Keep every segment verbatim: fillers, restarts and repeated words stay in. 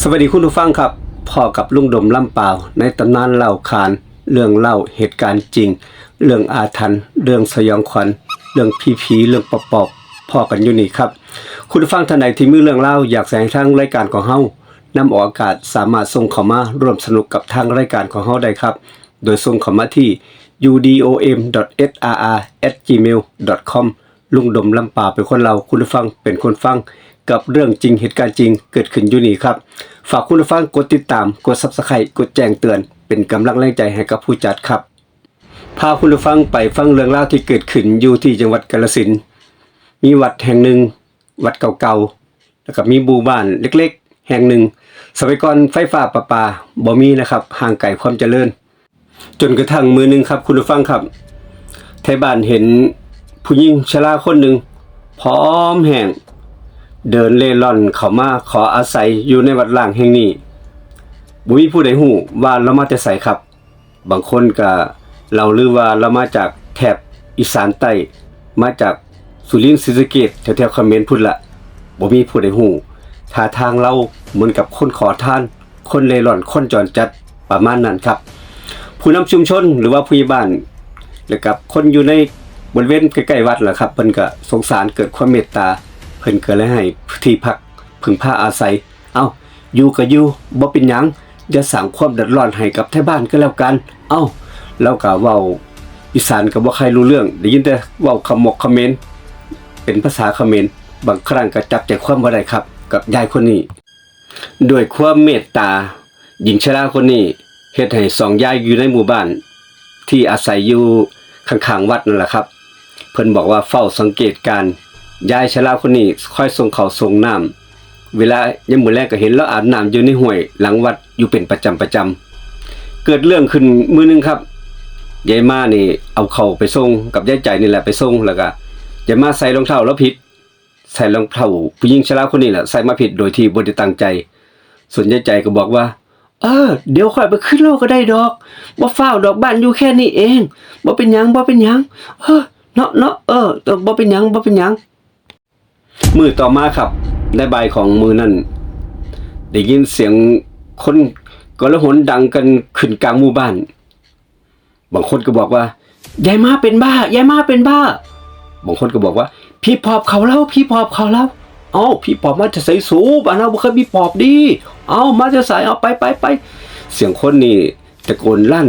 สวัสดีคุณผู้ฟังครับ พ้อกับลุงดมลำปาว ในตำนานเล่าขาน เรื่องเล่าเหตุการณ์จริง เรื่องอาถรรพ์ เรื่องสยองขวัญ เรื่องผีๆ เรื่องปอบๆ พ้อกันอยู่นี่ครับ คุณผู้ฟังท่านใดที่มีเรื่องเล่าอยากสิให้ทางรายการของเฮานำออกอากาศ สามารถส่งเข้ามาร่วมสนุกกับทางรายการของเฮาได้ครับ โดยส่งเข้ามาที่ ยูดีโอเอ็ม ดอท เอสอาร์อาร์ แอท จีเมล ดอท คอม ลุงดมลำปาวเป็นคนเล่า คุณผู้ฟังเป็นคนฟัง กับเรื่องจริงเหตุการณ์จริงเกิดขึ้นอยู่นี่ครับ ฝากคุณผู้ฟังกดติดตาม กด Subscribe กดแจ้งเตือน เป็นกำลังแรงใจให้กับผู้จัดครับ พาคุณผู้ฟังไปฟังเรื่องราวที่เกิดขึ้นอยู่ที่จังหวัดกาฬสินธุ์ มีวัดแห่งหนึ่ง วัดเก่าๆ แล้วก็มีหมู่บ้านเล็กๆ แห่งหนึ่ง สมัยก่อนไฟฟ้าประปาบ่มีนะครับ ห่างไกลความเจริญ จนกระทั่งมื้อหนึ่งครับ คุณผู้ฟังครับ ไทบ้านเห็นผู้หญิงชราคนหนึ่ง ผอมแห้ง เดินเร่ร่อนเข้ามาขออาศัยอยู่ในวัดร้างแห่งนี้ บ่มีผู้ใดฮู้ว่าลาวมาแต่ไสครับ บางคนก็เล่าลือว่าลาวมาจากแถบอีสานใต้ มาจากสุรินทร์ ศรีสะเกษ แถวๆ เขมรพุ้นละ บ่มีผู้ใดฮู้ ท่าทางลาวเหมือนกับคนขอทาน คนเร่ร่อน คนจรจัด ประมาณนั้นครับ ผู้นำชุมชนหรือว่าผู้ใหญ่บ้าน และกับคนอยู่ในบริเวณใกล้ๆ วัดล่ะครับ เพิ่นก็สงสาร เกิดความเมตตา เพิ่นก็เลยให้ที่พักพึ่งพาอาศัย เอ้า อยู่ก็อยู่ บ่เป็นหยัง อย่าสร้างความเดือดร้อนให้กับไทบ้านก็แล้วกัน เอ้า ลาวก็เว้าอีสานก็บ่ค่อยรู้เรื่อง ได้ยินแต่เว้าขมกเขมร เป็นภาษาเขมร บางครั้งก็จับใจความบ่ได้ครับ กับยายคนนี้ ด้วยความเมตตา หญิงชราคนนี้เฮ็ดให้สองยายอยู่ในหมู่บ้าน ที่อาศัยอยู่ข้างๆ วัดนั่นแหละครับ เพิ่นบอกว่าเฝ้าสังเกตการณ์ ยายชราคนนี้คอยส่งข้าวส่งน้ำ เวลายามมื้อแลงก็เห็นลาวอาบน้ำอยู่ในห้วยหลังวัดอยู่เป็นประจำประจำ เกิดเรื่องขึ้นมื้อหนึ่งครับ ยายมานี่เอาข้าวไปส่งกับยายใจนี่แหละ ไปส่ง แล้วก็ยายมาใส่รองเท้าลาวผิด ใส่รองเท้าผู้หญิงชราคนนี้แหละ ใส่มาผิดโดยที่บ่ได้ตั้งใจ ส่วนยายใจก็บอกว่า เออ เดี๋ยวค่อยไปคืนลาวก็ได้ดอก บ่ฟ้าวดอก บ้านอยู่แค่นี้เอง บ่เป็นหยัง บ่เป็นหยัง เออ เนาะ เนาะ เออ เออ บ่เป็นหยัง บ่เป็นหยัง มื้อต่อมาครับ ในบ่ายของมื้อนั้น ได้ยินเสียงคนโกลาหลดังกันขึ้นกลางหมู่บ้าน บางคนก็บอกว่า ยายมาเป็นบ้า ยายมาเป็นบ้า บางคนก็บอกว่า ผีปอบเข้าลาว ผีปอบเข้าลาว เอ้า ผีปอบมาแต่ไสสู บ้านเฮาบ่เคยมีปอบเด้ เอ้า มาแต่ไส เอาไป ไป ไป เสียงคนนี่ตะโกนลั่น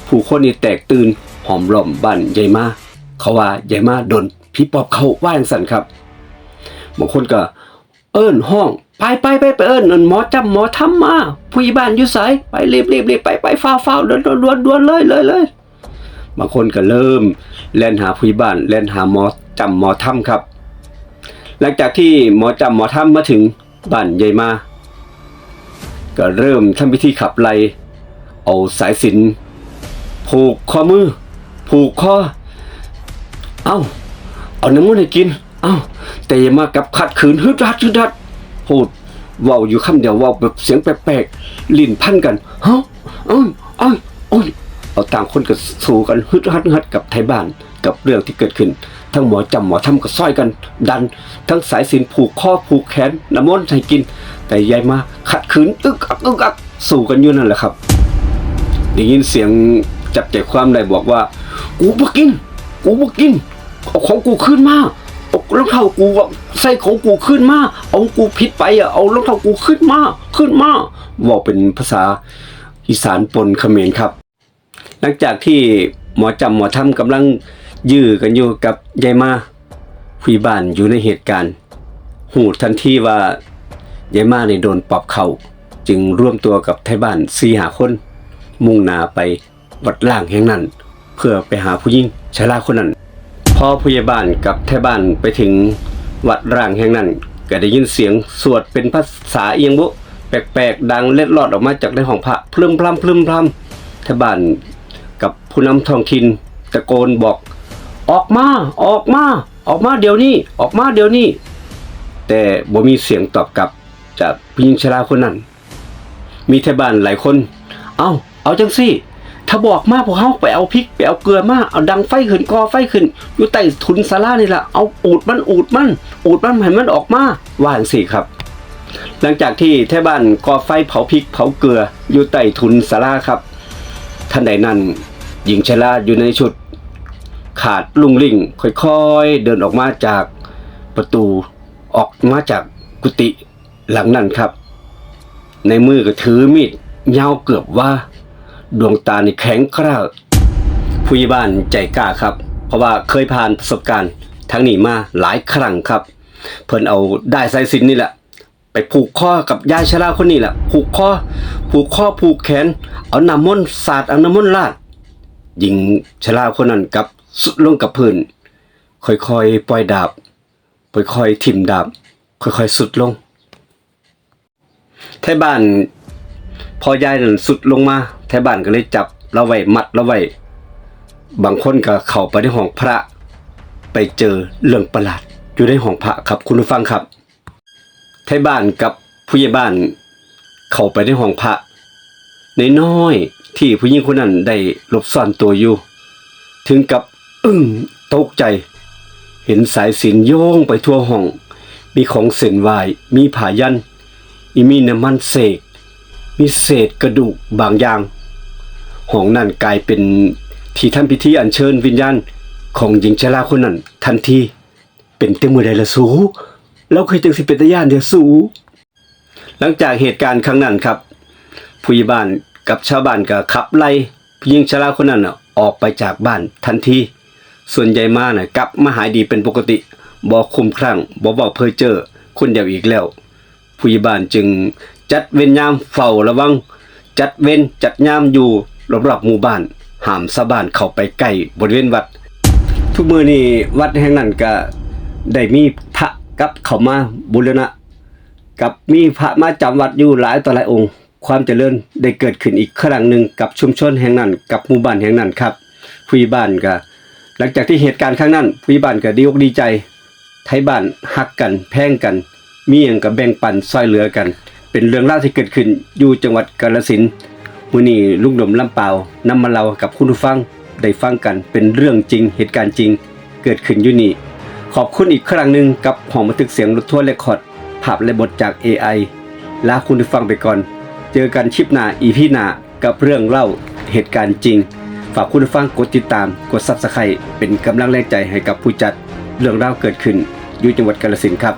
ผู้คนนี่แตกตื่น ห้อมล้อมบ้านยายมา เขาว่ายายมาโดนผีปอบเข้า ว่าจั่งซั้นครับ บางคนก็ เอิ้นฮ้อง ไป ไป ไป ไปเอิ้นหมอจ้ำหมอธรรมมา ผู้ใหญ่บ้านอยู่ไส ไป รีบ รีบ รีบ ไป ไป ฟ้าว ฟ้าว ด่วน ด่วน ด่วน ด่วนเลย เลย เลย บางคนก็เริ่มแล่นหาผู้ใหญ่บ้าน แล่นหาหมอจ้ำหมอธรรมครับ หลังจากที่หมอจ้ำหมอธรรมมาถึงบ้านยายมา ก็เริ่มทำพิธีขับไล่ เอาสายสิญจน์ผูกข้อมือ ผูกคอ เอ้า เอาน้ำมนต์ให้กิน เอ้า แต่ยายมากลับขัดขืน ฮึดฮัด ฮึดฮัด พูด เว้าอยู่คำเดียว เว้าแบบเสียงแปลกๆ ลิ้นพันกัน ฮะ เอ้ย เอ้ย เอ้ย เอาต่างคนก็สู้กัน ฮึดฮัด ฮึดฮัด กับไทบ้าน กับเรื่องที่เกิดขึ้น ทั้งหมอจ้ำหมอธรรมก็ซ่อยกัน ดัน ทั้งสายสิญจน์ผูกคอ ผูกแขน น้ำมนต์ให้กิน แต่ยายมาขัดขืน อึกอัก อึกอัก สู้กันอยู่นั่นแหละครับ ได้ยินเสียงจับใจความได้บอกว่า กูบ่กิน กูบ่กิน เอาของกูคืนมา เอารองเท้ากูอะ ใส่ของกูคืนมา เอาของกูผิดไปอะ เอารองเท้ากูคืนมา คืนมา เว้าเป็นภาษาอีสานปนเขมรครับ หลังจากที่หมอจ้ำหมอธรรมกำลังยื้อกันอยู่กับยายมา ผู้ใหญ่บ้านอยู่ในเหตุการณ์ ฮู้ทันทีว่ายายมานี่โดนปอบเข้า จึงรวมตัวกับไทบ้านสี่ห้าคน มุ่งหน้าไปวัดร้างแห่งนั้น เพื่อไปหาผู้หญิงชราคนนั้น พอผู้ใหญ่บ้านกับไทบ้านไปถึงวัดร้างแห่งนั้น ก็ได้ยินเสียงสวดเป็นภาษาอิหยังบุ แปลกๆ ดังเล็ดลอดออกมาจากในห้องพระ พลึมพล้ำ พลึมพล้ำ ไทบ้านกับผู้นำท้องถิ่นตะโกนบอก ออกมา ออกมา ออกมาเดี๋ยวนี้ ออกมาเดี๋ยวนี้ แต่บ่มีเสียงตอบกลับจากผู้หญิงชราคนนั้น มีไทบ้านหลายคน เอ้า เอาจั่งซี้ ถ้าบ่ออกมา พวกเฮาไปเอาพริก ไปเอาเกลือมา เอาดังไฟขึ้น ก่อไฟขึ้น อยู่ใต้ถุนศาลานี่ล่ะ เอาอูดมัน อูดมัน อูดมันให้มันออกมา ว่าจั่งซี้ครับ หลังจากที่ไทบ้านก่อไฟเผาพริกเผาเกลืออยู่ใต้ถุนศาลาครับ ทันใดนั้น หญิงชราอยู่ในชุดขาดลุ่งริ่งค่อยๆเดินออกมาจากประตู ออกมาจากกุฏิหลังนั้นครับ ในมือก็ถือมีดยาวเกือบว่า ดวงตานี่แข็งกร้าว ผู้ใหญ่บ้านใจกล้าครับ เพราะว่าเคยผ่านประสบการณ์ทางนี้มาหลายครั้งครับ เพิ่นเอาด้ายสายสิญจน์นี่แหละ ไปผูกคอกับยายชราคนนี้แหละ ผูกคอ ผูกคอผูกแขน เอาน้ำมนต์สาดเอาน้ำมนต์ราด หญิงชราคนนั้นกลับสุดลงกับพื้น ค่อยๆปล่อยดาบ ค่อยๆถิ่มดาบ ค่อยๆสุดลง ไทบ้าน พอยายนั่นสุดลงมา ไทบ้านก็เลยจับเราไว้มัดเราไว้ บางคนก็เข้าไปในห้องพระ ไปเจอเรื่องประหลาดอยู่ในห้องพระครับคุณผู้ฟังครับ ไทบ้านกับผู้ใหญ่บ้านเข้าไปในห้องพระน้อยๆที่ผู้หญิงคนนั้นได้หลบซ่อนตัวอยู่ ถึงกับอึ้งตกใจ เห็นสายสิญจน์โยงไปทั่วห้อง มีของเส้นไหว้ มีผ้ายัน อีมีน้ำมันเสก มีเศษกระดูกบางอย่าง ห้องนั้นกลายเป็นที่ทำพิธีอัญเชิญวิญญาณของหญิงชราคนนั้นทันที เป็นแต่มื้อใดล่ะสู เราคือจังสิเป็นตาย้านเด้อสู หลังจากเหตุการณ์ครั้งนั้นครับ ผู้ใหญ่บ้านกับชาวบ้านก็ขับไล่ผู้หญิงชราคนนั้นน่ะออกไปจากบ้านทันที ส่วนยายมาน่ะกลับมาหายดีเป็นปกติ บ่คลุ้มคลั่ง บ่เว้าเพ้อเจ้อคนเดียวอีกแล้ว ผู้ใหญ่บ้านจึงจัดเวรยามเฝ้าระวัง จัดเวรจัดยามอยู่รอบๆหมู่บ้าน ห้ามชาวบ้านเข้าไปใกล้บริเวณวัด ทุกมื้อนี้วัดแห่งนั้นก็ได้มีพระกลับเข้ามาบูรณะ กับมีพระมาจำวัดอยู่หลายต่อหลายองค์ ความเจริญได้เกิดขึ้นอีกครั้งหนึ่งกับชุมชนแห่งนั้น กับหมู่บ้านแห่งนั้นครับ ผู้ใหญ่บ้านก็ หลังจากที่เหตุการณ์ครั้งนั้น ผู้ใหญ่บ้านก็ดีอกดีใจ ไทบ้านฮักกันแพงกัน มีหยังก็แบ่งปันช่วยเหลือกัน เป็นเรื่องราวที่เกิดขึ้นอยู่จังหวัดกาฬสินธุ์ มื้อนี้ลุงดมลำปาวนำมาเล่ากับคุณผู้ฟังได้ฟังกัน เป็นเรื่องจริง เหตุการณ์จริง เกิดขึ้นอยู่นี่ ขอบคุณอีกครั้งหนึ่งกับห้องบันทึกเสียงรถทัวร์เรคคอร์ด ภาพและบทจาก เอไอ ลาคุณผู้ฟังไปก่อน เจอกันคลิปหน้า อีพี หน้า กับเรื่องเล่าเหตุการณ์จริง ฝากคุณผู้ฟังกดติดตาม กด Subscribe เป็นกำลังแรงใจให้กับผู้จัดเรื่องราวเกิดขึ้นอยู่จังหวัดกาฬสินธุ์ครับ